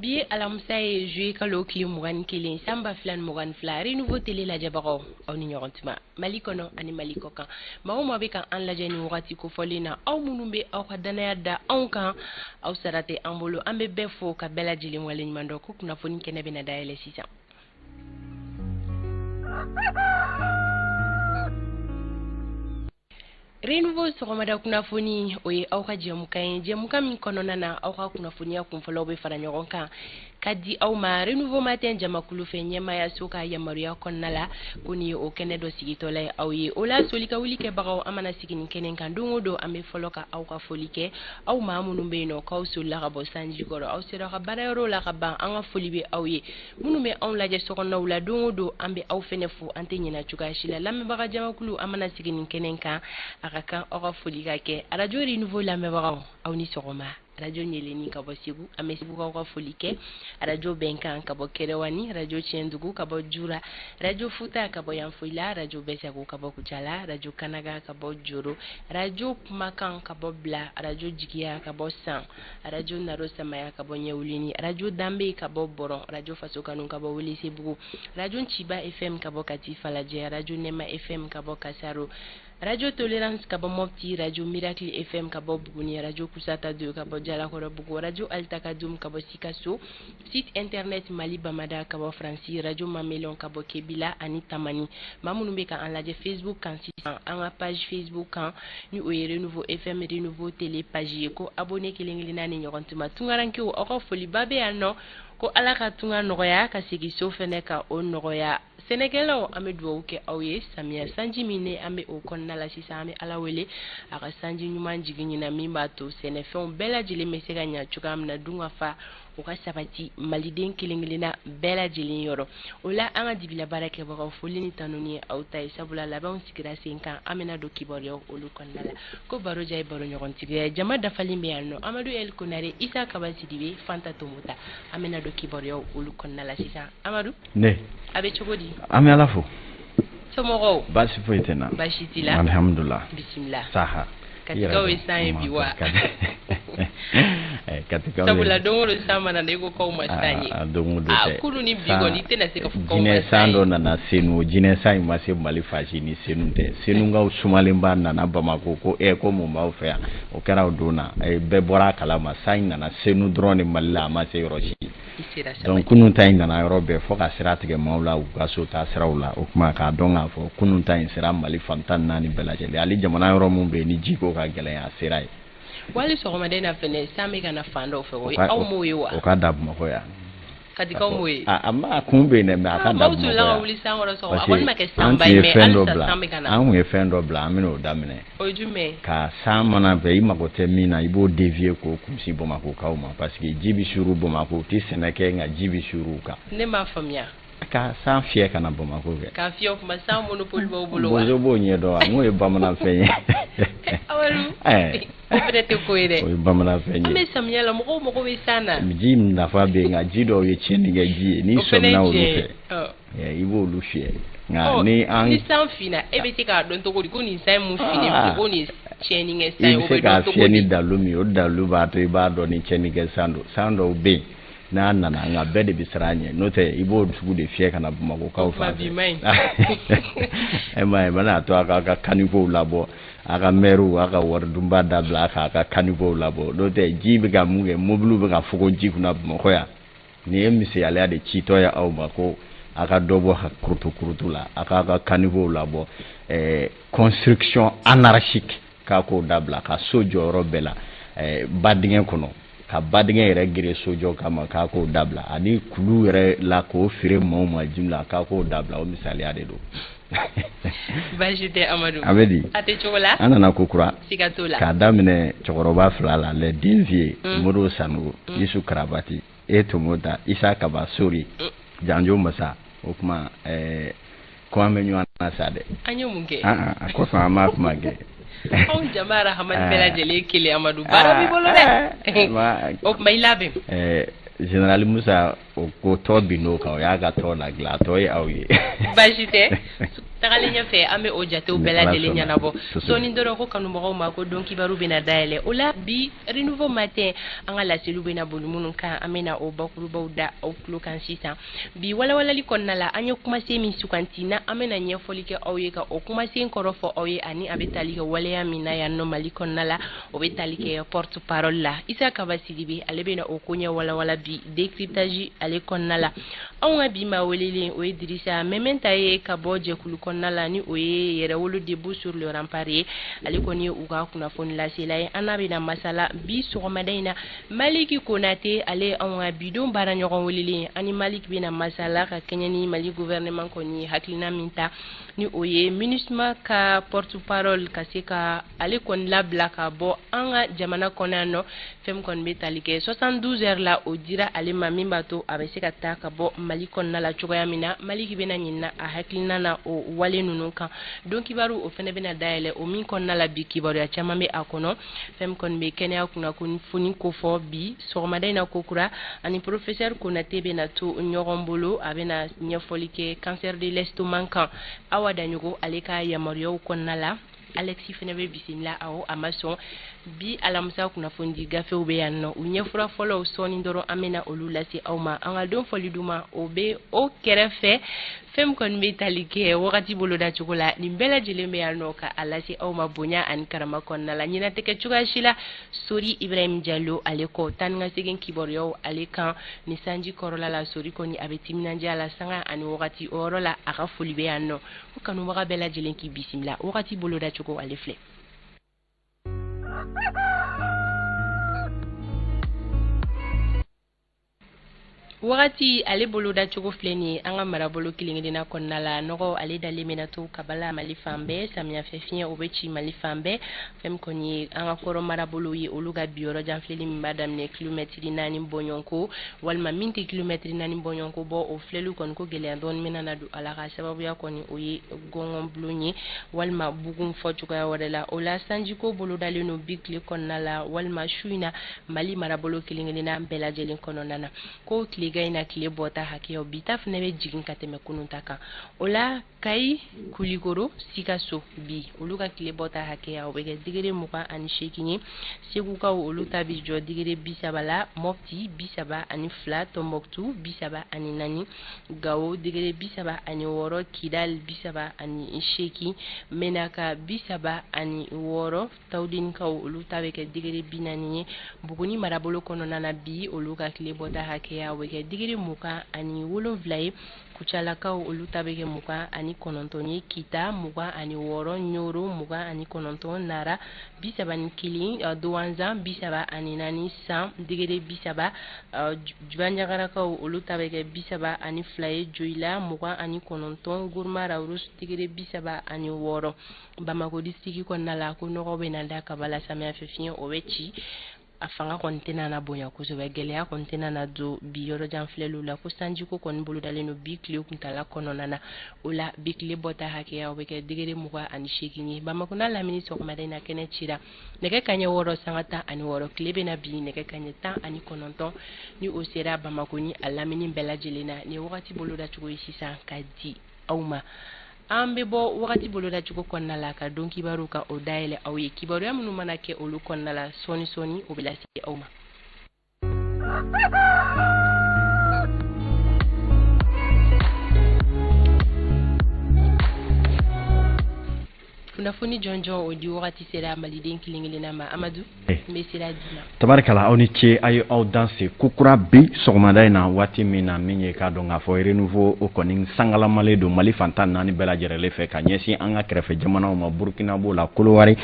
Bi ye alamisa ye, juillet kalo tile 21, san 2022. Renouveau Télé lajɛbagaw, aw ni ɲɔgɔn tuma Mali kɔnɔ ani Mali kɔ kan. Maa o maa bɛ ka an lajɛ nin wagati kofɔlen na, aw minnu bɛ aw ka danaya da anw kan, aw sara tɛ an bolo. An bɛ bɛɛ fo ka bɛɛ lajɛlen waleɲuman dɔn ko kunnafoni kɛnɛ bɛna dayɛlɛ sisan. Renouveau sɔgɔmada kunnafoni, o ye aw ka jɛmukan ye, jɛmukan min kɔnɔna na aw ka kunnafoniya kunfɔlɔw bɛ fara ɲɔgɔn kan ka di aw ma Renouveau Matin jamakulu fɛ, ɲɛmaayaso ka yamaruya kɔnɔna la. Ko nin ye o kɛnɛ dɔ sigitɔla ye aw ye. O la, soli ka wuli kɛbagaw, an mana sigi nin kɛnɛ kan don o don, an bɛ fɔlɔ ka aw ka foli kɛ, aw maa minnu bɛ yen nɔ k'aw solila ka bɔ sanji kɔrɔ, aw sera aw ka baarayɔrɔw la ka ban, an ka foli bɛ aw ye. Minnu bɛ anw lajɛ sokɔnɔw la don o don, an bɛ aw fɛnɛ fo, an tɛ ɲinɛ cogoya si la. Lamɛnbaga jamakulu, an mana sigi nin kɛnɛ kan, a ka kan aw ka foli ka kɛ. Arajo Renouveau lamɛnbagaw, aw ni sɔgɔma. Arajo Ɲeleni ka bɔ Segu, an bɛ Segukaw ka foli kɛ. Arajo Bɛnkan ka bɔ Kɛrɛwani, arajo Tiɲɛdugu ka bɔ Jura, arajo Futa ka bɔ Yanfolila, arajo Bɛsago ka bɔ Kucala, arajo Kanaga ka bɔ Joro, arajo Kumakan ka bɔ Bila, arajo Jigiya ka bɔ San, arajo Naro Samaya ka bɔ Ɲɛwulini, arajo Danbe ka bɔ Bɔrɔn, arajo Faso Kanu ka bɔ Welesebugu, arajo Nciba FM ka bɔ Kati Falajɛ, arajo Nɛma FM ka bɔ Kasaro, arajo Tolerance ka bɔ Mopti, arajo Miracle FM ka bɔ Buguni, arajo Kusata 2 ka bɔ Jalakɔrɔbugu, arajo Altakadum ka bɔ Sikaso, site internet Mali Bamada ka bɔ Faransi, arajo Mamelon ka bɔ Kebila ani Tamani. Maa minnu bɛ ka an lajɛ Facebook kan sisan, an ka page Facebook kan ni o ye Renouveau FM, Renouveau Télé page ye, ko abonné kelen kelenna ni ɲɔgɔn tuma. Tunkarankew, aw ka foliba bɛ yan nɔ, ko Ala ka tunga nɔgɔya, ka segin so fɛnɛ ka o nɔgɔya. Sɛnɛkɛlaw, an bɛ dugawu kɛ aw ye. Samiya sanji min ne an bɛ o kɔnɔna la sisan, an bɛ Ala wele a ka sanji ɲuman jigin ɲina min b'a to sɛnɛfɛnw bɛɛ lajɛlen bɛ se ka ɲa cogoya min na, dun ka fa o ka sabati maliden kelen kelenna bɛɛ lajɛlen yɔrɔ. O la, an ka dibila baara kɛbagaw, foli ni tanuni ye aw ta ye, sabula labɛnw sigira sen kan. An bɛna don kibaruyaw olu kɔnɔna la, ko baro diya ye baro ɲɔgɔntigiya ye. Jama dafalen bɛ yan nɔ: Amadu El Konare, Isa Kaba Sidibe, Fanta Tomota. An bɛna don kibaruyaw olu kɔnɔna la sisan. Amadu, ne a bɛ cogo di? An bɛ Ala fo. Somɔgɔw? Baasi foyi tɛ n na. Baasi t'i la? Alihamudulila. Bisimila. Saha. Katikaw ye san ye bi wa? Katikaw. Sabula don o don san mana na, i ko k'aw ma san ye. Don o don tɛ. Kunun ni bi kɔni, i tɛna se ka fɔ k'aw ma jinɛ san dɔ nana Senu, jinɛ san in ma se Mali fan si ni Senu tɛ. Senukaw sumalenba nana Bamakɔ ko ɛ ko mun b'aw fɛ yan? O kɛra o don na, bɛɛ bɔra a kalama, san in nana Senu dɔrɔn de Mali la, a ma se yɔrɔ si. Donc kunun ta in nana yɔrɔ bɛɛ fo ka sira tigɛ maaw la u ka so taa siraw la. O tuma k'a dɔn k'a fɔ kunun ta in sera Mali fan 14 bɛɛ lajɛlen, hali jamana yɔrɔ min bɛ yen ni jiko ka gɛlɛn, a sera yen. Wali sɔgɔmada in na fɛnɛ, san bɛ ka na fan dɔw fɛ, o aw m'o ye wa? O ka da Bamakɔ yan. Katikaw m'o ye? A ma kun bɛ yen dɛ, mais a ka da Bamakɔ yan. Wuli san kɔrɔ sɔgɔma, a kɔni ma kɛ sanba ye, mais halisa san bɛ ka na. An tun ye fɛn dɔ bila, an bɛna o daminɛ. O ye jumɛn ye? Ka san mana bɛn, i mago tɛ min na, i b'o dévier k'o kunsi Bamakɔkaw ma, parce que ji bɛ suuru Bamakɔ, u tɛ sɛnɛ kɛ, nka ji bɛ suuru u kan. Ne m'a faamuya. Ka san fiyɛ ka na Bamakɔ kɛ. K'a fiyɛ, o tuma san monopole b'aw bolo wa? Bozo b'o ɲɛdɔn wa? N k'o ye bamananfɛn ye. Amadu, o fana tɛ ko ye dɛ. O ye bamananfɛn ye. An bɛ samiya la, mɔgɔw mago bɛ san na. Ji nafa bɛ yen, nka ji dɔw ye tiɲɛni kɛ ji ye, n'i sɔmina olu fɛ. I b'olu fiyɛ, nka ni an. Ni san finna, e bɛ se k'a dɔn cogo di ko nin san mun finnen filɛ, ko nin tiɲɛni kɛ san ye? I bɛ se k'a fiyɛ ni dalu min ye, o dalu b'a to i b'a dɔn ni tiɲɛni kɛ san don. San dɔw bɛ yen n'a nana, nka bɛɛ de bɛ siran a ɲɛ, n'o tɛ i b'o sugu de fiyɛ ka na Bamakɔkaw fan fɛ. E m'a ye, bɛna to a k'a ka caniveauw labɔ, a ka mɛriw a ka wari dunba dabila, a k'a ka caniveauw labɔ, n'o tɛ ji bɛ ka mun kɛ, mobiliw bɛ ka fogo ji kunna Bamakɔ yan. Nin ye misaliya de citɔ ye aw ma ko a ka dɔ bɔ kurutu kurutu la, a k'a ka caniveauw labɔ, construction anarchique k'a k'o dabila, ka so jɔyɔrɔ bɛɛ la ba dingɛ kɔnɔ, ka ba dingɛ yɛrɛ gere sojɔ kama, k'a k'o dabila, ani kulu yɛrɛ la k'o feere maaw ma jumla, k'a k'o dabila. O misaliya de don. Baasi tɛ, Amadu. A bɛ di? A tɛ cogo la. An nana ko kura. Siga t'o la. K'a daminɛ cɛkɔrɔba fila la, les deux vieux, Modibo Sanogo, Isu Karabati, e Tomota, Isa Kaba Sori, Janjo Masa. O tuma ko an bɛ ɲɔgɔn na sa dɛ. An ye mun kɛ? A kɔfɛ an b'a kuma kɛ. Anw jama rahamani bɛɛ lajɛlen kelen. Amadu, baara b'i bolo dɛ. O tuma i labɛn. Général Musa, o ko tɔ bin n'o kan, o y'a ka tɔ ladilan, a tɔ ye aw ye. Baasi tɛ. Tagalen ɲɛfɛ, an bɛ o jatew bɛɛ lajɛlen ɲɛnabɔ. Sɔɔni dɔrɔn, ko kanubagaw ma ko don kibaru bɛna dayɛlɛ. O la bi, Renouveau Matin, an ka laseliw bɛna boli minnu kan, an bɛna o bakurubaw da aw tulo kan sisan. Bi walawalali kɔnɔna la, an ye kumasen min suganti na, an bɛna ɲɛfɔli kɛ aw ye ka o kumasen kɔrɔ fɔ aw ye, ani a bɛ tali kɛ waleya min na yan nɔ Mali kɔnɔna la, o bɛ tali kɛ porte parole la. Isa Kaba Sidibe, ale bɛna o koɲɛ walawala bi décryptage ale kɔnɔna la. Anw ka bi maa welelen, o ye Dirisa Mɛmɛnta ye ka bɔ jɛkulu kɔnɔna la, ni o ye Yɛrɛwolo Debout sur le Rempart ye. Ale kɔni ye u ka kunnafoni lasela ye. An n'a bɛna masala bi sɔgɔmada in na. Maliki Konate, ale ye anw ka bidon baara ɲɔgɔn welelen. Ani Maliki bɛna masala ka kɛɲɛ ni Mali gouvernement kɔni ye hakilina min ta, ni o ye MINUSMA ka porte parole ka se ka ale kɔni labila ka bɔ an ka jamana kɔnɔ yan nɔ. Fɛn min kɔni bɛ tali kɛ 72 heures la, o dira ale ma, min b'a to a bɛ se ka taa ka bɔ Mali kɔnɔna la cogoya min na. Maliki bɛna ɲinina a hakilina na o wale ninnu kan. Don kibaru, o fɛnɛ bɛna dayɛlɛ, o min kɔnɔna la bi kibaruya caman bɛ a kɔnɔ. Fɛn min kɔni bɛ kɛnɛya kunnafoni kofɔ bi sɔgɔmada in na kokura, ani professeur Konate bɛna to ɲɔgɔn bolo, a bɛna ɲɛfɔli kɛ cancer de l'estomac kan. Awa Daɲogo, ale ka yamaruyaw kɔnɔna la, Alexis fɛnɛ bɛ bisimila aw a ma sɔn. Bi alamisa kunnafoni gafew bɛ yan nɔ, u ɲɛfura fɔlɔw, sɔɔni dɔrɔn an bɛna olu lase aw ma. An ka don fɔli duman, o bɛ o kɛrɛfɛ. Fɛn min kɔni bɛ tali kɛ wagati boloda cogo la, nin bɛɛ lajɛlen bɛ yan nɔ ka a lase aw ma bonya ani karama kɔnɔna la. Ɲinɛ tɛ kɛ cogoya si la Sori Ibrahim Jalo ale kɔ, taa ni ka segin kibaruyaw ale kan ni sanji kɔrɔla la. Sori kɔni, a bɛ timinandiya la sanga ani wagati o yɔrɔ la. A ka foli bɛ yan nɔ, ko kanubaga bɛɛ lajɛlen k'i bisimila. Wagati boloda cogo, ale filɛ. Wagati ale boloda cogo filɛ nin ye. An ka marabolo kelen-kelenna kɔnɔna la, nɔgɔ ale dalen bɛna to kabala Mali fan bɛɛ. Samiyɛfɛ fiɲɛ, o bɛ ci Mali fan bɛɛ. Fɛn min kɔni ye an ka kɔrɔ marabolo ye, olu ka bi yɔrɔ janfilɛli min b'a daminɛ kilomɛtiri 4 bɔɲɔgɔnko walima min tɛ kilomɛtiri 4 bɔɲɔgɔnko bɔ, o filɛliw kɔni ko gɛlɛya dɔɔni bɛna na don a la, ka sababuya kɔni o ye gɔngɔnbulon ye walima bugun fɔ cogoya wɛrɛ la. O la sanjiko bolodalen don bi tile kɔnɔna la walima su in na Mali marabolo kelen-kelenna bɛɛ lajɛlen kɔnɔna na. Ko tilegan in na, tile bɔta hakɛyaw, bi ta fɛnɛ bɛ jigin ka tɛmɛ kunun ta kan. O la Kayi, Kulikoro, Sikaso, bi olu ka tile bɔta hakɛya, o bɛ kɛ degré 28 ye. Segukaw, olu ta bɛ jɔ degré 30 la. Mɔpti, 32. Tɔnbɔkutu, 34. Gawo, degré 36. Kidal, 38. Menaka, 36. Tawudenikaw, olu ta bɛ kɛ degré 40 ye. Buguni marabolo kɔnɔna na bi, olu ka tile bɔta hakɛya, o bɛ kɛ degré 27 ye. Kucalakaw, olu ta bɛ kɛ 29 ye. Kita, 26. Ɲoro, 29. Nara, 31. Duwanzan, 34. San, degré 30. Banjagarakaw, olu ta bɛ kɛ 32 ye. Joyila, 29. Guruma Rawurus, degré 36. Bamako district kɔnɔna la, ko nɔgɔ bɛ na da kaba la. Samiyɛfɛ fiɲɛ, o bɛ ci, a fanga kɔni tɛna na bonya kosɛbɛ, gɛlɛya kɔni tɛna na don bi yɔrɔjan filɛliw la. Ko sanjiko kɔni bolodalen don bi tile kuntala kɔnɔna na. O la bi tile bɔta hakɛya, o bɛ kɛ degré 28 ye. Bamakɔ n'a lamini, sɔgɔmada in na kɛnɛ cira nɛgɛ kaɲɛ 6 sanga 16. Tile bɛna bi nɛgɛ kaɲɛ 19, ni o sera Bamakɔ ni a lamini bɛɛ lajɛlen na. Nin ye wagati boloda cogo ye sisan ka di aw ma. An bɛ bɔ wagati bolodacogo kɔnɔna la ka don kibaru ka o dayɛlɛ aw ye. Kibaruya minnu mana kɛ olu kɔnɔna la, sɔɔni sɔɔni o bɛ lase aw ma. Kunnafoni jɔnjɔn, o di wagati sera maliden kelen kelenna ma. Amadu, n bɛ sira d'i ma. Tabarikala, aw ni ce, a ye aw danse kokura bi sɔgɔmada in na. Waati min na min ye k'a dɔn k'a fɔ Renouveau, o kɔni sangalamalen don Mali fan 14 bɛɛ lajɛlen fɛ, ka ɲɛsin an ka kɛrɛfɛ jamanaw ma, Burukina b'o la, Kolowari,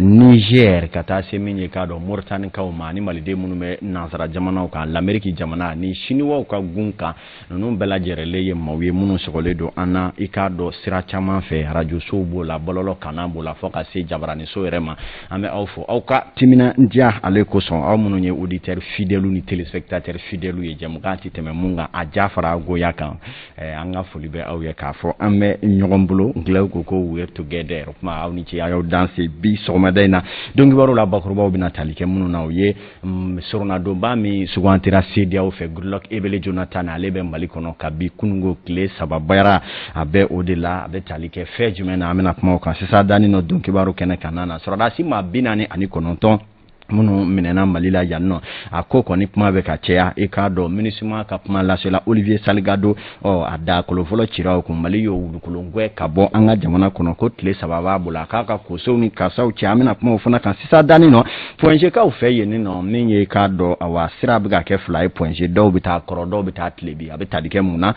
Niger, ka taa se min ye k'a dɔn Moritanikaw ma, ani maliden minnu bɛ nansara jamanaw kan, Lamɛriki jamana ni Siniwaw ka gun kan. Ninnu bɛɛ lajɛlen ye maaw ye minnu sɔgɔlen don an na, i k'a dɔn sira caman fɛ, arajosow b'o la, bɔlɔlɔ kan. kanna b'o la fo ka se jabaraniso yɛrɛ ma. An bɛ aw fo aw ka timinandiya ale kosɔn, aw minnu ye auditeur fidèle ni téléspectateur fidèle ye, jɛmukan tɛ tɛmɛ mun kan, a ja fara goya kan. An ka foli bɛ aw ye k'a fɔ an bɛ ɲɔgɔn bolo. Anglais ko ko "we're together". O tuma aw ni ce, a y'aw danse bi sɔgɔmada in na. Don kibaru la, bakurubaw bɛna tali kɛ minnu na, o ye soronadonba min sugantira CEDEAO fɛ, Goodluck Ebele Jonathan, ale bɛ Mali kɔnɔ kabi kununko tile 3 bayara, a bɛ o de la. A bɛ tali kɛ fɛn jumɛn na? An bɛna kuma o kan sisan danni nɔ don kibaru kɛnɛ kan na. Sɔrɔdasi maa 49 minnu minɛna Mali la yan nɔ, a ko kɔni kuma bɛ ka caya. I k'a dɔn, MINUSMA ka kuma lasela Olivier Salgado, ɔ a da kolo fɔlɔ cira o kun. Mali y'o wulukolon gɛn ka bɔ an ka jamana kɔnɔ, ko tile 3 b'a bolo a k'a ka kosow ni kasaw cɛ. An bɛna kuma o fana kan sisan danni nɔ. Point G kaw fɛ yen nɔ, min ye k'a dɔn, awa, sira bɛ ka kɛ fila ye Point G, dɔw bɛ taa kɔrɔ, dɔw bɛ taa tilebi. A bɛ tali kɛ mun na?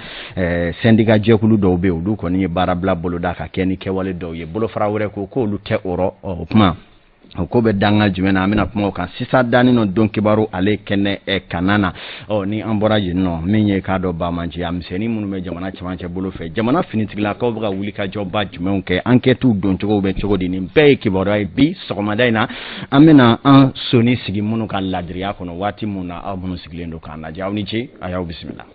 Syndicat jɛkulu dɔw bɛ yen, olu kɔni ye baarabila boloda ka kɛ ni kɛwale dɔw ye. Bolofara wɛrɛ ko k'olu tɛ o rɔ. Ɔ o kuma, o ko bɛ danga jumɛn na? An bɛna kuma o kan sisan danni nɔ don kibaru ale kɛnɛ kana na. Ɔ ni an bɔra yen nɔ, min ye k'a dɔn, banbaanciya misɛnnin minnu bɛ jamana cɛmancɛ bolo fɛ, jamana finitigilakaw bɛ ka wuli ka jɔba jumɛnw kɛ, enquêtes doncogo bɛ cogo di? Nin bɛɛ ye kibaruya ye bi sɔgɔmada in na, an bɛna an soni sigi minnu ka ladiriya kɔnɔ waati min na. Aw minnu sigilen don k'an lajɛ, aw ni ce, a y'aw bisimila.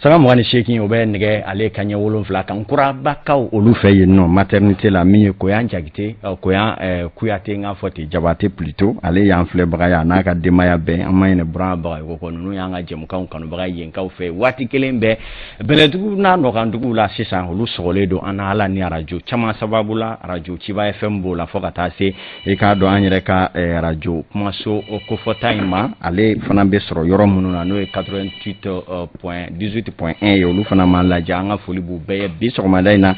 Sanga 28, o bɛ nɛgɛ ale kanɲɛ 7 kan. Kurabakaw olu fɛ yen nɔ, maternité la, min ye Koyan Jakite, Koyan Kuyate, n k'a fɔ ten, Jabate plutôt, ale y'an filɛbaga ye, a n'a ka denbaya bɛɛ. An ma ɲinɛ Buran Bagayogo kɔ. Ninnu y'an ka jɛmukanw kanubaga ye yenkaw fɛ. Waati kelen bɛɛ, Bɛlɛdugu n'a nɔkanduguw la sisan, olu sɔgɔlen don an na Ala ni arajo caman sababu la. Arajo Ciba FM b'o la, fo ka taa se i k'a dɔn an yɛrɛ ka arajo kumaso kofɔta in ma, ale fana bɛ sɔrɔ yɔrɔ minnu na, n'o ye 88.18.1 ye. Olu fana m'an lajɛ, an ka foli b'u bɛɛ ye bi sɔgɔmada in na.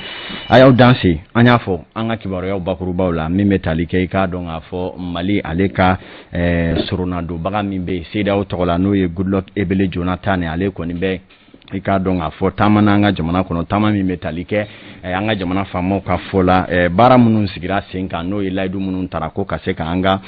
A y'aw danse. An y'a fɔ an ka kibaruyaw bakurubaw la, min bɛ tali kɛ, i k'a dɔn k'a fɔ Mali ale ka soronadonbaga min bɛ yen CEDEAO tɔgɔ la, n'o ye Goodluck Ebele Jonathan, ale kɔni bɛ, i k'a dɔn k'a fɔ, taama n'an ka jamana kɔnɔ, taama min bɛ tali kɛ an ka jamana faamaw ka fɔ la, baara minnu sigira sen kan, n'o ye layidu minnu tara ko ka se k'an ka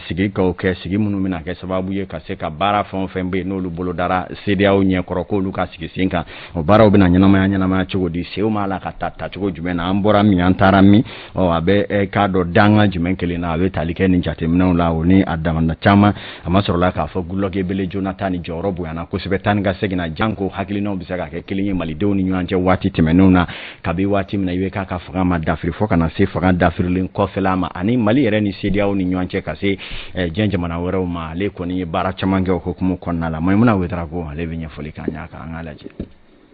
sigikaw kɛ, sigi minnu bɛna kɛ sababu ye ka se ka baara fɛn o fɛn bɛ yen n'olu bolodara CEDEAO ɲɛkɔrɔ k'olu ka sigi sen kan, o baaraw bɛna ɲɛnamaya ɲɛnamaya cogo di? Sew b'a la ka ta tacogo jumɛn na? An bɔra min, an taara min? Ɔ a bɛ k'a dɔn danga jumɛn kelen na, a bɛ tali kɛ nin jateminɛw la, o ni a damana caman. A ma sɔrɔla k'a fɔ Goodluck Ebele Jonathan ni jɔyɔrɔ bonyana kosɛbɛ taa ni ka segin na, janko hakilinaw bɛ se ka kɛ kelen ye malidenw ni ɲɔgɔn cɛ waati tɛmɛnenw na, kabi waati min na IBK ka fanga ma dafiri fo ka na se fanga dafirilen kɔfɛla ma, ani Mali yɛrɛ ni CEDEAO ni ɲɔgɔn cɛ, ka se diɲɛ jamana wɛrɛw ma. Ale kɔni ye baara caman kɛ o hukumu kɔnɔna la. Maimuna Ouédraogo, ale bɛ ɲɛfɔli k'an y'a kan, an k'a lajɛ.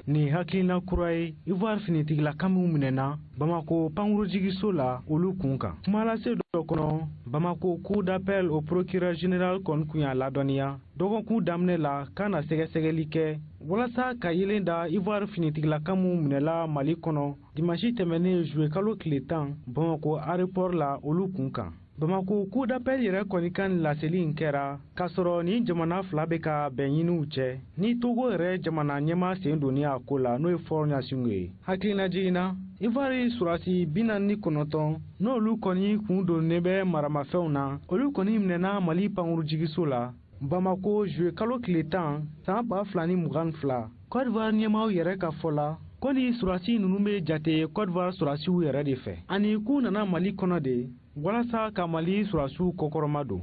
Nin hakilina kura ye Ivoire finitigilaka minw minɛna Bamako pankurujigiso la, olu kun kan. Kumalase dɔ kɔnɔ, Bamako cour d'appel au procureur général kɔni kun y'a ladɔnniya dɔgɔkun daminɛ la k'a na sɛgɛsɛgɛli kɛ walasa ka yelen da Ivoire finitigilaka minw minɛla Mali kɔnɔ dimanche tɛmɛnen juillet kalo tile 10 Bamako aéroport la, olu kun kan. Bamako cour d'appel yɛrɛ kɔni ka nin laseli in kɛra k'a sɔrɔ nin jamana fila bɛ ka bɛn ɲiniw cɛ ni Togo yɛrɛ jamana ɲɛmaa sen donni a ko la, n'o ye Faure Gnassingbé ye. Hakilina jiginna, Ivoire surasi 49, n'olu kɔni kun donnen bɛ maramafɛnw na, olu kɔni minɛna Mali pankurujigiso la Bamako juillet kalo tile 10 san 2022. Côte d'Ivoire ɲɛmaaw yɛrɛ ka fɔ la, ko ni surasi ninnu bɛ jate Côte d'Ivoire surasiw yɛrɛ de fɛ, ani k'u nana Mali kɔnɔ de walasa ka Mali surasiw kɔkɔrɔma don.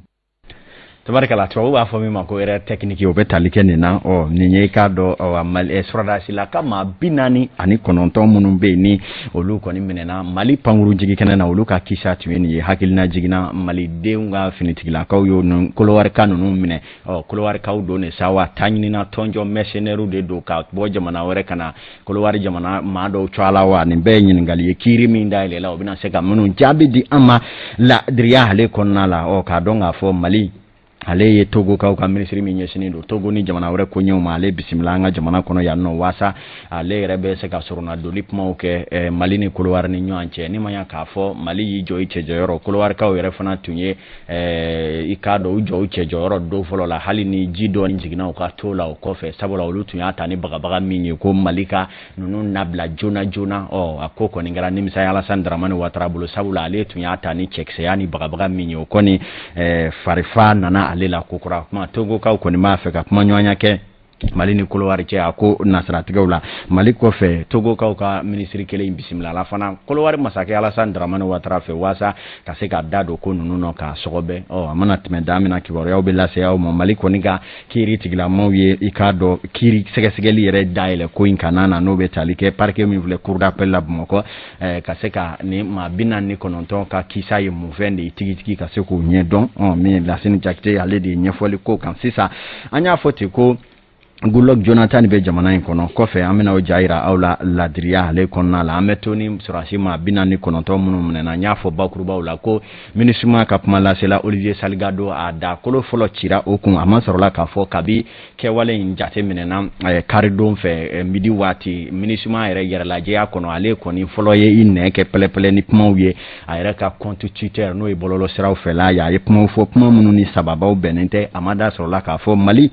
Tabarikala, tubabu b'a fɔ min ma ko erreur technique, o bɛ tali kɛ nin na. Ɔ nin ye, i k'a dɔn, awa, Mali sɔrɔdasilaka maa 49 minnu bɛ yen ni olu kɔni minɛna Mali pankuru jigi kɛnɛ na, olu ka kisa tun ye nin ye. Hakilina jiginna, malidenw ka finitigilakaw y'o kolowarika ninnu minɛ. Ɔ kolowarikaw don de sa wa, taa ɲinina tɔnjɔ mercenaires de don ka bɔ jamana wɛrɛ ka na Kolowari jamana maa dɔw cogoya la wa? Nin bɛɛ ye ɲininkali ye. Kiiri min dayɛlɛla, o bɛna se ka minnu jaabi di an ma ladiriya ale kɔnɔna la. Ɔ k'a dɔn k'a fɔ Mali ale ye Togokaw ka minisiri min ɲɛsinnen don Togo ni jamana wɛrɛ koɲɛw ma, ale bisimila an ka jamana kɔnɔ yan nɔ, waasa ale yɛrɛ bɛ se ka soronadonni kumaw kɛ Mali ni Kolowari ni ɲɔgɔn cɛ. Ni ma ɲa k'a fɔ Mali y'i jɔ i cɛjɔyɔrɔ, Kolowarikaw yɛrɛ fana tun ye i k'a dɔn u jɔ u cɛjɔyɔrɔ don fɔlɔ la, hali ni ji dɔɔni jiginna u ka to la o kɔfɛ, sabula olu tun y'a ta ni bagabaga min ye ko Mali ka ninnu nabila joona joona. Ɔ a ko kɔni kɛra nimisa ye Alassane Dramane Ouattara bolo, sabula ale tun y'a ta ni cɛkisɛya ni bagabaga min ye, o kɔni farifa nana ale la kokura. Kuma Togokaw kɔni b'a fɛ ka kumaɲɔgɔnya kɛ. Mali ni Kolowari cɛ, a ko nasiratigɛw la. Mali kɔfɛ, Togokaw ka minisiri kelen bisimila la fana Kolowari masakɛ Alassane Dramane Ouattara fɛ, waasa ka se ka da don ko ninnu nɔ k'a sɔgɔbɛ. Ɔ, a mana tɛmɛ da min na, kibaruyaw bɛ lase aw ma. Mali kɔni ka kiiri tigilamaw ye, i k'a dɔn, kiiri sɛgɛsɛgɛli yɛrɛ dayɛlɛ ko in kana na, n'o bɛ tali kɛ parquet min filɛ, cour d'appel la Bamakɔ, ka se ka nin maa 49 ka kisa ye mun fɛn de ye tigitigi, ka se k'o ɲɛdɔn. Ɔ, min ye Lasini Jakite, ale de ye ɲɛfɔli ko kan sisan. An y'a fɔ ten ko Goodluck Jonathan bɛ jamana in kɔnɔ. Kɔfɛ, an bɛna o ja yira aw la ladiriya ale kɔnɔna la. An bɛ to ni sɔrɔdasi maa 49 minnu minɛna. N y'a fɔ bakurubaw la ko MINUSMA ka kuma lasela Olivier Salgado, a da kolo fɔlɔ cira o kun. A ma sɔrɔla k'a fɔ kabi kɛwale in jate minɛna karidon fɛ midi waati, MINUSMA yɛrɛ yɛrɛlajɛya kɔnɔ, ale kɔni fɔlɔ ye i nɛn kɛ pɛlɛpɛlɛ ni kumaw ye a yɛrɛ ka compte Twitter, n'o ye bɔlɔlɔsiraw fɛla ye. A ye kumaw fɔ, kuma minnu ni sababaw bɛnnen tɛ. A ma da sɔrɔla k'a fɔ Mali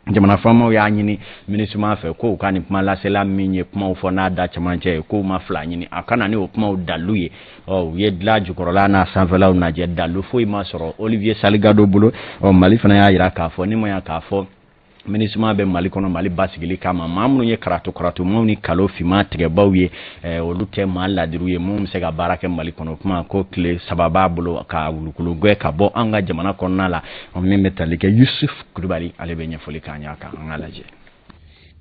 jamana faamaw y'a ɲini MINUSMA fɛ ko u ka nin kuma lasela min ye kumaw fɔ n'a da cɛmancɛ ye, k'u ma fila ɲini, a ka na ni o kumaw dalu ye. Ɔ, u ye dilan jukɔrɔla n'a sanfɛlaw lajɛ, dalu foyi ma sɔrɔ Olivier Salgado bolo. Ɔ, Mali fana y'a jira k'a fɔ ni ma ya k'a fɔ MINUSMA bɛ Mali kɔnɔ Mali basigili kama, maa minnu ye karatu karatumaw ni kalo finman tigɛbaw ye, olu tɛ maa ladiriw ye minnu bɛ se ka baara kɛ Mali kɔnɔ. Kuma ko tile 3 b'a bolo ka wulukulu gɛn ka bɔ an ka jamana kɔnɔna la. Min bɛ tali kɛ Yusuf Kulubali, ale bɛ ɲɛfɔli k'an y'a kan, an ka lajɛ.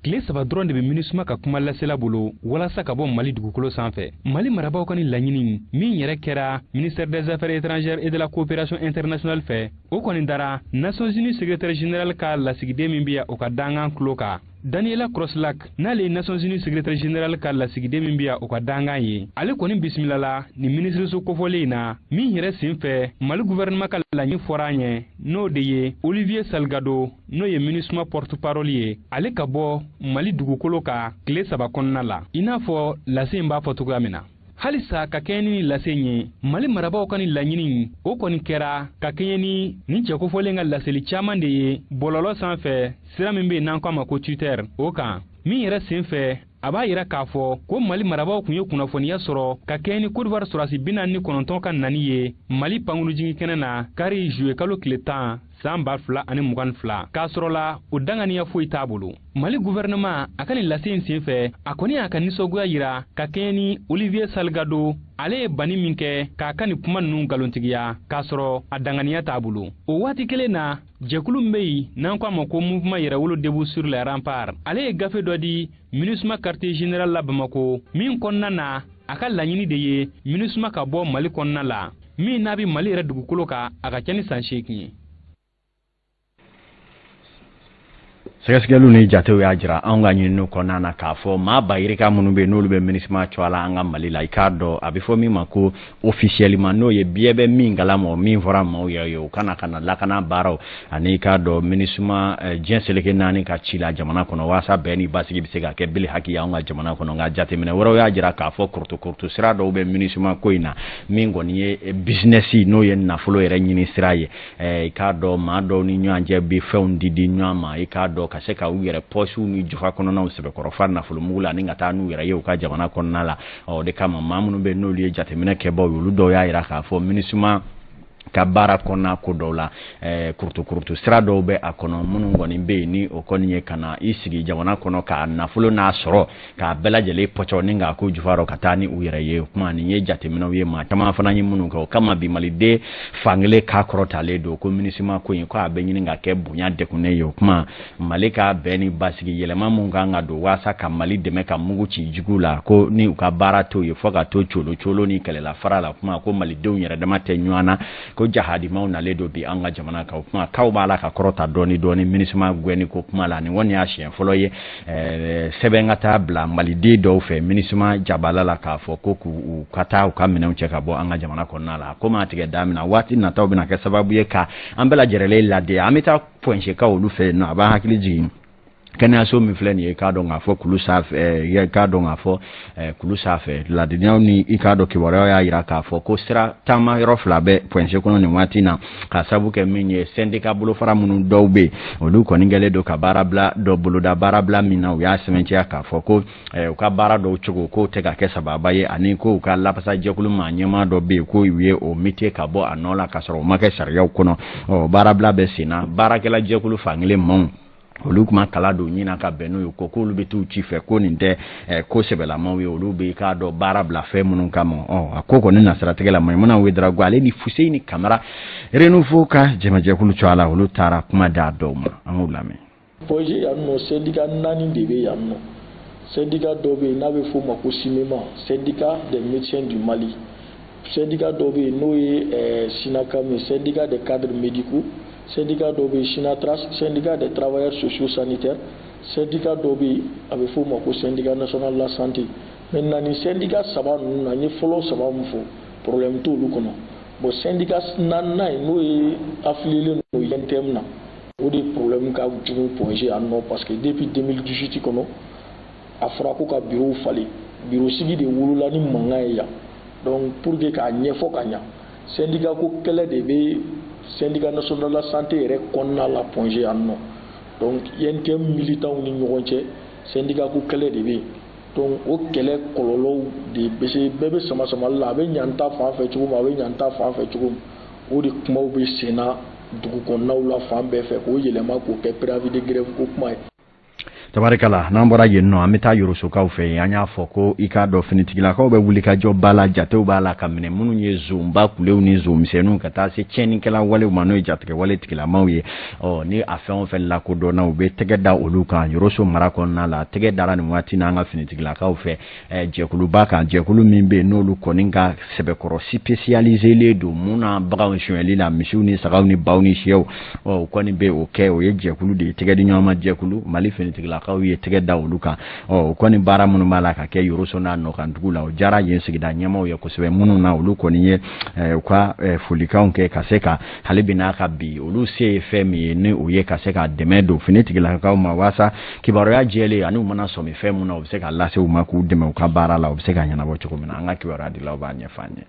Tile 3 dɔrɔn de bɛ MINUSMA ka kuma lasela bolo walasa ka bɔ Mali dugukolo sanfɛ. Mali marabaaw ka ni laɲini min yɛrɛ kɛra ministère des Affaires étrangères et de la coopération internationale fɛ, o kɔni dara Nations Unies secrétaire général ka lasigiden min bɛ yan, o ka dangan tulo kan. Daniela Kroslak, n'ale ye Nations Unies secrétaire général ka lasigiden min bɛ yan, o ka dangan ye, ale kɔni bisimilala nin minisiriso kofɔlen in na min yɛrɛ sen fɛ Mali gouvernement ka laɲini fɔra an ɲɛ, n'o de ye Olivier Salgado, n'o ye MINUSMA porte-parole ye, ale ka bɔ Mali dugukolo kan tile 3 kɔnɔna la, i n'a fɔ lase in b'a fɔ cogoya min na. Halisa ka kɛɲɛ ni lase in ye, Mali marabaaw ka nin laɲini, o kɔni kɛra ka kɛɲɛ ni nin cɛ kofɔlen ka laseli caman de ye bɔlɔlɔ sanfɛ, sira min bɛ yen n'an ko a ma ko Twitter, o kan min yɛrɛ sen fɛ a b'a yira k'a fɔ ko Mali marabaaw tun ye kunnafoniya sɔrɔ ka kɛɲɛ ni Côte d'Ivoire sɔrɔdasi 49 ka nani ye Mali pankurunjigin kɛnɛ na kari juillet kalo tile 10 san 2022, k'a sɔrɔ la o danganiya foyi t'a bolo. Mali gouvernement a ka nin lase in sen fɛ, a kɔni y'a ka nisɔngoya yira ka kɛɲɛ ni Olivier Salgado, ale ye banni min kɛ k'a ka nin kuma ninnu nkalontigiya k'a sɔrɔ a danganiya t'a bolo. O waati kelen na, jɛkulu min bɛ yen n'an ko a ma ko Mouvement Yɛrɛwolo Debout sur les Remparts, ale ye gafe dɔ di MINUSMA quartier général la Bamako, min kɔnɔna na a ka laɲini de ye MINUSMA ka bɔ Mali kɔnɔna la, min n'a bɛ Mali yɛrɛ dugukolo kan a ka ca ni san 8 ye. Sɛgɛsɛgɛliw ni jatew y'a jira anw ka ɲininiw kɔnɔna na k'a fɔ maa ba yirika minnu bɛ yen, n'olu bɛ MINUSMA cogoya la an ka Mali la, i k'a dɔn a bɛ fɔ min ma ko officiellement, n'o ye biɲɛ bɛ min kalama, min fɔra maaw yɛrɛ ye, u kana ka na lakana baaraw ani i k'a dɔn MINUSMA diɲɛ seleke 4 ka ci la jamana kɔnɔ, waasa bɛn ni basigi bɛ se ka kɛ bili haki anw ka jamana kɔnɔ. Nka jateminɛ wɛrɛw y'a jira k'a fɔ kurutu sira dɔw bɛ MINUSMA ko in na, min kɔni ye business, n'o ye nafolo yɛrɛ ɲini sira ye. I k'a dɔn maa dɔw ni ɲɔgɔn cɛ bɛ fɛnw di di ɲɔgɔn ma, i k'a dɔn ka se ka u yɛrɛ pɔsiw ni jufa kɔnɔnaw sɛbɛkɔrɔ fa nafolomugu la ani ka taa n'u yɛrɛ ye u ka jamana kɔnɔna la. Ɔ, o de kama maa minnu bɛ n'olu ye jateminɛ kɛbaw ye, olu dɔw y'a jira k'a fɔ MINUSMA ka baara kɔnɔna ko dɔw la, kurutu sira dɔw bɛ a kɔnɔ minnu kɔni bɛ yen, ni o kɔni ye ka na i sigi jamana kɔnɔ k'a nafolo n'a sɔrɔ k'a bɛɛ lajɛlen pɔcɔ ni k'a ko jufa rɔ ka taa ni u yɛrɛ ye. O kuma nin ye jateminɛw ye maa caman fana ye minnu kɛ. O kama bi Maliden fankelen k'a kɔrɔtalen don ko MINUSMA ko in ko a bɛ ɲini ka kɛ bonya degunnen ye. O kuma Mali ka bɛn ni basigi yɛlɛma mun kan ka don waasa ka Mali dɛmɛ ka mugu ci jugu la, ko ni u ka baara t'o ye fo ka to colo colo ni kɛlɛla fara la. O kuma ko Malidenw yɛrɛ dama tɛ ɲɔgɔn na, ko jahadimaw nalen don bi an ka jamana kan. O kuma k'aw b'a la ka kɔrɔta dɔɔni dɔɔni MINUSMA gɛnni ko kuma la. Nin kɔni y'a siɲɛ fɔlɔ ye sɛbɛn ka taa bila Maliden dɔw fɛ MINUSMA jabala la k'a fɔ ko k'u ka taa u ka minɛnw cɛ ka bɔ an ka jamana kɔnɔna la. Komi a tigɛ da min na, waati nataw bɛna kɛ sababu ye ka an bɛɛ lajɛlen ladiya. An bɛ taa Pɔnsekaw olu fɛ yen nɔ, a b'an hakili jigin kɛnɛyaso min filɛ nin ye, k'a dɔn k'a fɔ kulu sanfɛ, k'a dɔn k'a fɔ kulu sanfɛ ladiliyaw ni i k'a dɔn kibaruyaw y'a jira k'a fɔ ko sira taama yɔrɔ 2 bɛ Point G kɔnɔ nin waati na, k'a sababu kɛ min ye syndicat bolofara minnu dɔw bɛ yen, olu kɔni kɛlen don ka baarabila dɔ boloda. Baarabila min na, u y'a sɛmɛntiya k'a fɔ ko u ka baara dɔw cogo k'o tɛ ka kɛ sababa ye, ani ko u ka lafasajɛkulu maa ɲɛmaa dɔ bɛ yen ko u ye o muté ka bɔ a nɔ la k'a sɔrɔ o ma kɛ sariyaw kɔnɔ. Ɔ, baarabila bɛ sen na, baarakɛla jɛkulu fankelen maaw Olu kuma kala don ɲina ka bɛn n'o ye, ko k'olu bɛ t'u ci fɛ, ko nin tɛ ko sɛbɛlamaw ye, olu bɛ k'a dɔn baara bila fɛn minnu kama. Ɔ a ko kɔni nasiratigɛ la, Maimuna Ouédraogo ale ni Fuseyini Kamara, Renouveau ka jɛmɛjɛkulu cogoya la, olu taara kuma d'a dɔw ma, an k'u lamɛn. Point G yan nɔ, syndicat 4 de bɛ yan nɔ. Syndicat dɔ bɛ yen n'a bɛ f'o ma ko SYMEMA, syndicat des médecins du Mali. Syndicat dɔ bɛ yen n'o ye SYNACAM ye, syndicat des cadres médicaux. Syndicat dɔ bɛ yen, SYNATRAS, syndicat des travailleurs sociaux sanitaires. Syndicat dɔ bɛ yen, a bɛ f'o ma ko syndicat national de la santé. Maintenant, nin syndicat 3 ninnu na, n ye fɔlɔ 3 min fɔ, problème t'olu kɔnɔ. Bon, syndicat 4nan in, n'o ye affilié don UNTM na, o de problème ka jugu Point G yan nɔ, parce que depuis 2018 kɔnɔ, a fɔra ko ka bureau falen. Bureau sigi de wolola ni mankan ye yan. Donc pour que k'a ɲɛfɔ ka ɲa, syndicat ko kɛlɛ de bɛ syndicat national de la santé yɛrɛ kɔnɔna la Point G yan nɔ. Donc UNTM militants ni ɲɔgɔn cɛ, syndicat ko kɛlɛ de bɛ yen. Donc o kɛlɛ kɔlɔlɔw de bɛ se, bɛɛ bɛ sama samali la, a bɛ ɲan ta fan fɛ cogo min, a bɛ ɲan ta fan fɛ cogo min, o de kumaw bɛ sen na dugu kɔnɔnaw la fan bɛɛ fɛ, k'o yɛlɛma k'o kɛ préavis de grève ko kuma ye. Tabarikala, n'an bɔra yen nɔ, an bɛ taa Yorosokaw fɛ yen. An y'a fɔ ko i k'a dɔn, finitigilakaw bɛ wuli ka jɔ ba la, jatew b'a la ka minɛ minnu ye zonba kulew ni zonmisɛnninw, ka taa se tiɲɛnikɛla walew ma, n'o ye jatigɛ wale tigilamaw ye. Ɔ ni a fɛn o fɛn lakodɔnna, u bɛ tɛgɛ da olu kan. Yoroso mara kɔnɔna la, tɛgɛ dara nin waati n'an ka finitigilakaw fɛ jɛkuluba kan, jɛkulu min bɛ yen n'olu kɔni ka sɛbɛkɔrɔ spécialisé don mun na, baganw sonyɛli la, misiw ni sagaw ni baw ni sɛw. Ɔ o kɔni bɛ o kɛ, o ye jɛkulu de ye, tɛgɛ di ɲɔgɔn ma jɛkulu. Mali finitigilakaw ye tɛgɛ da olu kan. Ɔ o kɔni baara minnu b'a la ka kɛ Yoroso n'a nɔkandugu la, o diyara yen sigida ɲɛmaaw ye kosɛbɛ, minnu na olu kɔni ye u ka folikanw kɛ ka se ka hali bi n'a ka bi olu se ye fɛn min ye, ni o ye ka se ka dɛmɛ don finitigilakaw ma, walasa kibaruya jɛlen ani u mana sɔmi fɛn mun na, u bɛ se ka lase u ma k'u dɛmɛ u ka baara la, u bɛ se ka ɲɛnabɔ cogo min na. An ka kibaruya dilaw b'a ɲɛfɔ an ye.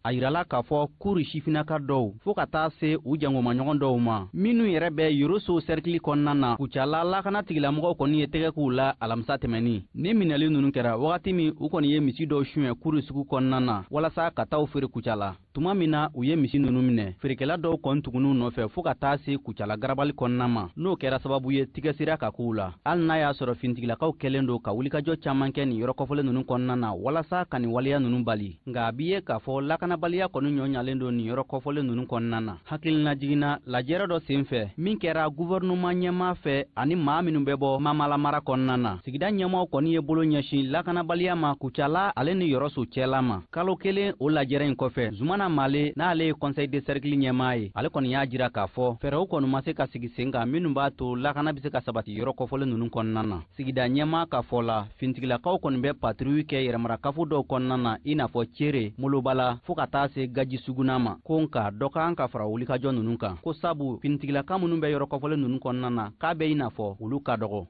A yirala k'a fɔ kuru sifinnaka dɔw, fɔɔ ka taa se u jangomaɲɔgɔn dɔw ma, minnu yɛrɛ bɛ Yoroso sɛrikili kɔnɔna na Kucala, lakana tigilamɔgɔw kɔni ye tɛgɛ k'u la alamisa tɛmɛnin. Ni minɛli ninnu kɛra wagati min, u kɔni ye misi dɔw suɲɛ kuru sugu kɔnɔna na walasa ka taa feere Kucala. Tuma min na u ye misi ninnu minɛ, feerekɛla dɔw kɔni tugunn'u nɔfɛ fɔɔ ka taa se Kucala garabali kɔnɔna ma, n'o kɛra sababu ye tigɛ sira ka k'u la. Hali n'a y'a sɔrɔ finitigilakaw kɛlen don ka wulikajɔ caman kɛ nin yɔrɔ kɔfɔlen ninnu kɔnɔna na walasa ka nin waleya ninnu bali, nka a b'i ye k'a fɔ lakanabaliya kɔni ɲɔ ɲalen don nin yɔrɔ kɔfɔlen ninnu kɔnɔna na. Hakilina jiginna lajɛrɛ dɔ sen fɛ min kɛra guvɛrɛnɛman ɲɛmaa fɛ ani maa minnu bɛ bɔ Mamala mara kɔnɔna na, sigida ɲɛmaaw kɔni ye bolo ɲɛsin lakanabaliya ma Kucala ale ni Yɔrɔso cɛla ma. Kalo kelen o lajɛrɛ in kɔfɛ, Zumana Male, n'ale ye conseil de cercle ɲɛmaa ye, ale kɔni y'a jira k'a fɔ fɛɛrɛw kɔni ma se ka sigi sen kan minnu b'a to lakana bɛ se ka sabati yɔrɔ kɔfɔlen ninnu kɔnɔna na. Sigida ɲɛmaa ka fɔ la, finitigilakaw kɔni bɛ patrouille kɛ yɛrɛmarakafo dɔw kɔnɔna na, i n'a fɔ Cere, Molobala, fɔɔ ka taa se Gaji Suguna ma, ko nka dɔ ka kan ka fara wulikajɔ ninnu kan, ko sabu finitigilaka minnu bɛ yɔrɔ kɔfɔlen ninnu kɔnɔna na, k'a bɛ i n'a fɔ olu ka dɔgɔ.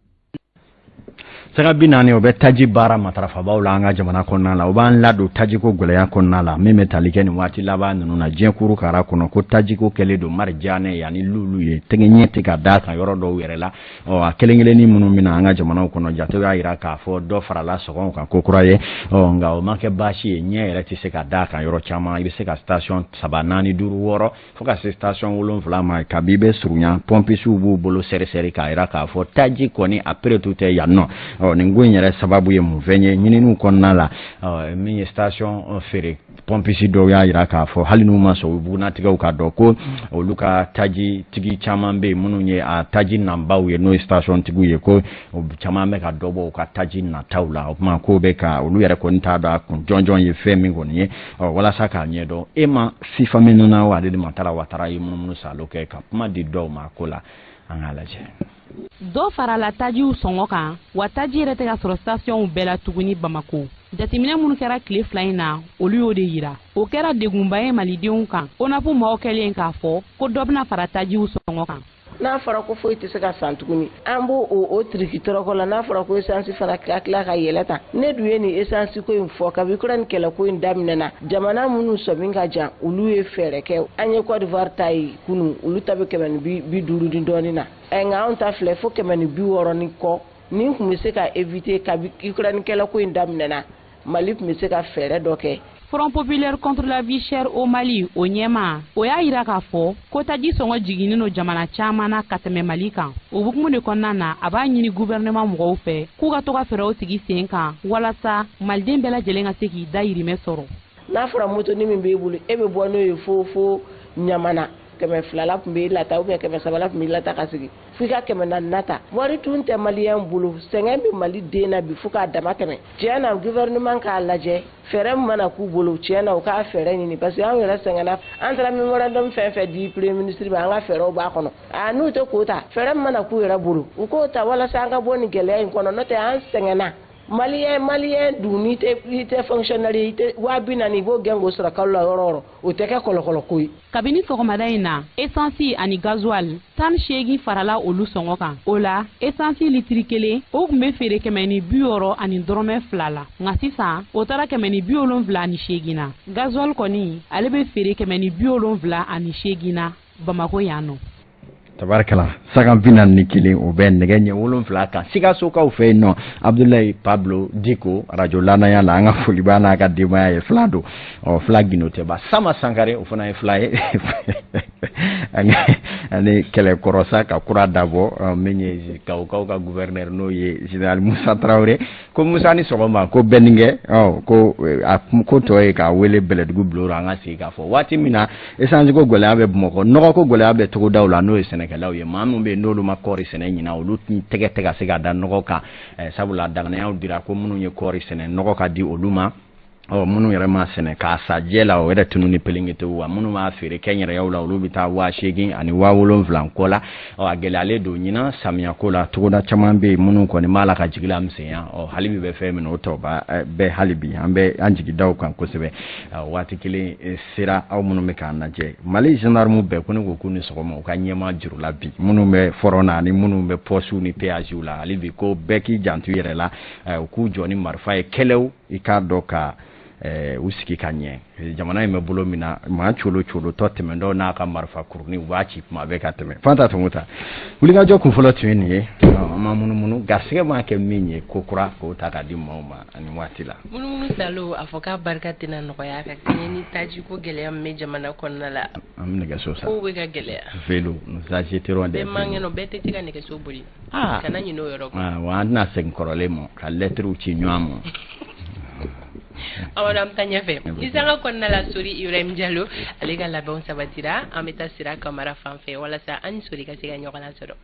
Sanga 40, o bɛ taji baara matarafabaw la an ka jamana kɔnɔna la. O b'an ladon tajiko gɛlɛya kɔnɔna la min bɛ tali kɛ nin waati laban ninnu na diɲɛ kuru kara kɔnɔ, ko tajiko kɛlen don marijanɛ ye ani lulu ye, tɛgɛ ɲɛ tɛ ka d'a kan yɔrɔ dɔw yɛrɛ la. Ɔ a kelen kelenni minnu bɛna an ka jamanaw kɔnɔ, jatew y'a jira k'a fɔ dɔ farala sɔngɔw kan ko kura ye. Ɔ nka o ma kɛ baasi ye, ɲɛ yɛrɛ tɛ se ka d'a kan yɔrɔ caman. I bɛ se ka station 3, 4, 5, 6, fo ka se station 7 ma. Kabi bɛ surunya, pɔmpisiw b'u bolo sɛrisɛri k'a jira k'a fɔ taji kɔni a peretu tɛ yan nɔ. Ɔ nin ko in yɛrɛ sababu ye mun fɛn ye? Ɲininiw kɔnɔna la, min ye station feere pɔmpisi dɔw y'a jira k'a fɔ hali n'u ma sɔn u bugunnatigɛw ka dɔn, ko olu ka taji tigi caman bɛ yen minnu ye a taji nanbaw ye, n'o ye station tigiw ye, ko caman bɛ ka dɔ bɔ u ka taji nataw la. O tuma k'o bɛ ka olu yɛrɛ kɔni t'a dɔn a kun jɔnjɔn ye fɛn min kɔni ye. Ɔ walasa k'a ɲɛdɔn, e ma sifa minnu na wa ale de ma taara Watara ye munumunu salo kɛ ka kuma di dɔw ma ko la, an k'a lajɛ. Dɔ farala tajiw sɔngɔ kan wa, taji yɛrɛ tɛ ka sɔrɔ stasiyɔnw bɛɛ la tuguni Bamako. Jateminɛ minnu kɛra tile 2 in na, olu y'o de yira. O kɛra degunba ye malidenw kan. ONAP maaw kɛlen k'a fɔ ko dɔ bɛna fara tajiw sɔngɔ kan. N'a fɔra ko foyi tɛ se ka san tuguni, an b'o o tiriki tɔrɔkɔ la. N'a fɔra ko esansi fana ka tila ka yɛlɛ tan, ne dun ye nin esansi ko in fɔ kabi Ukraine kɛlɛ ko in daminɛna. Jamana minnu sɔmi ka jan, olu ye fɛɛrɛ kɛ. An ye Côte d'Ivoire ta ye kunun, olu ta bɛ 150 ni dɔɔnin na, nka anw ta filɛ fo 160 ni kɔ. Nin tun bɛ se ka éviter kabi Ukraine kɛlɛ ko in daminɛna. Mali tun bɛ se ka fɛɛrɛ dɔ kɛ. Front populaire contre la vie chère au Mali, o ɲɛmaa, o y'a yira k'a fɔ ko taji sɔngɔ jiginnen don jamana caman na ka tɛmɛ Mali kan. O hukumu de kɔnɔna na, a b'a ɲini gouvernement mɔgɔw fɛ k'u ka to ka fɛɛrɛw sigi sen kan walasa maliden bɛɛ lajɛlen ka se k'i dayirimɛ sɔrɔ. N'a fɔra motoni min b'e bolo, e bɛ bɔ n'o ye fo Ɲamana, 200 la tun b'e lata ou bien 300 la tun b'i lata ka sigi, fo i ka 400 nata. Wari tun tɛ maliyɛn bolo, sɛgɛn bɛ Mali den na bi fo k'a dama tɛmɛ. Tiɲɛ na, gouvernement k'a lajɛ, fɛɛrɛ min mana k'u bolo, tiɲɛ na, u k'a fɛɛrɛ ɲini, parce que anw yɛrɛ sɛgɛnna. An taara mémorandum fɛn fɛn di premier ministre ma, an ka fɛɛrɛw b'a kɔnɔ. A n'u tɛ k'o ta, fɛɛrɛ min mana k'u yɛrɛ bolo, u k'o ta walasa an ka bɔ nin gɛlɛya in kɔnɔ, n'o tɛ an sɛgɛnna. Maliyɛn dun, n'i tɛ fonctionnaire ye, i tɛ 40 000, i b'o gɛn k'o sɔrɔ kalo la yɔrɔ o yɔrɔ, o tɛ kɛ kɔlɔkɔlɔ ko ye. Kabini sɔgɔmada in na, esansi ani gasoil 18 farala olu sɔngɔ kan. O la, esansi litiri 1, o tun bɛ feere 160,2 la, nka sisan o taara 178 na. Gasoil kɔni, ale bɛ feere 178 na Bamakɔ yan nɔ. Tabarikala, saga 41, o bɛ nɛgɛ ɲɛ 7 kan Sikasokaw fɛ yen nɔ. Abdulayi Pablo Diko, radio lanaya la, an ka foli b'a n'a ka denbaya ye. Fila don, ɔ fila gindo tɛ ba. Sama Sankare, o fana ye fila ye, ani kɛlɛkɔrɔsa ka kura dabɔ min ye Gawokaw ka gouverneur, n'o ye général Musa Tarawele. Ko Musa ni sɔgɔma, ko bɛnninkɛ, ɔ ko a ko tɔ ye k'a wele Bɛlɛdugu bulon. An ka sigi k'a fɔ waati min na essence ko gɛlɛya bɛ Bamakɔ, nɔgɔ ko gɛlɛya bɛ togodaw la, n'o ye sɛnɛkɛlaw ye. Maa minnu bɛ yen n'olu ma kɔɔri sɛnɛ ɲinan, olu tɛgɛ tɛ ka se ka da nɔgɔ kan, sabula danganiyaw dira ko minnu ye kɔɔri sɛnɛ, nɔgɔ ka di olu ma. Ɔ minnu yɛrɛ ma sɛnɛ k'a sa jɛ la, o yɛrɛ tunu ni pelenketew wa. Minnu b'a feere kɛnyɛrɛyew la, olu bɛ taa 8000 ani 7000 kɔ la. Ɔ a gɛlɛyalen don ɲinan samiyako la. Togoda caman bɛ yen minnu kɔni b'a la ka jigi la misɛnya. Ɔ hali bi bɛ fɛn min, o tɔ bɛ hali bi an bɛ an jigi da o kan kosɛbɛ. Waati kelen sera, aw minnu bɛ k'an lajɛ, Mali gendarme bɛɛ, ko ne ko k'u ni sɔgɔma, u ka ɲɛmaa juru la bi, minnu bɛ front na ani minnu bɛ poste ni péage la. Hali bi ko bɛɛ k'i janto i yɛrɛ la, u k'u jɔ ni marifa ye kɛlɛw, i k'a dɔn ka u sigi ka ɲɛ. Jamana in bɛ bolo min na, maa colo colotɔ tɛmɛntɔ n'a ka marifa kurunin, u b'a ci kuma bɛɛ ka tɛmɛ. Fanta Tɔnkuta, wulikajɔ kunfɔlɔ tun ye nin ye. An ma munumunu, garisɛgɛ maa kɛ min ye ko kura k'o ta k'a di maaw ma ani waati la. Munumunu salo, a fɔ k'a barika tɛna nɔgɔya ka kɛɲɛ ni taji ko gɛlɛya min bɛ jamana kɔnɔna la. An bɛ nɛgɛso san. Kow bɛ ka gɛlɛya. Vélo, nous achèterons des Bɛɛ man kɛnɛ, bɛɛ tɛ se ka nɛgɛso boli. Kana ɲinɛ o yɔrɔ kɔ. Wa an tɛna segin kɔrɔlen ma ka lɛtiriw ci ɲɔgɔn ma. Amadu, an bɛ taa ɲɛfɛ ni sanga kɔnɔna la. Sori Ibrahim Jalo, ale ka labɛnw sabatira. An bɛ taa Sira Kamara fan fɛ walasa an ni Sori ka se ka ɲɔgɔn lasɔrɔ.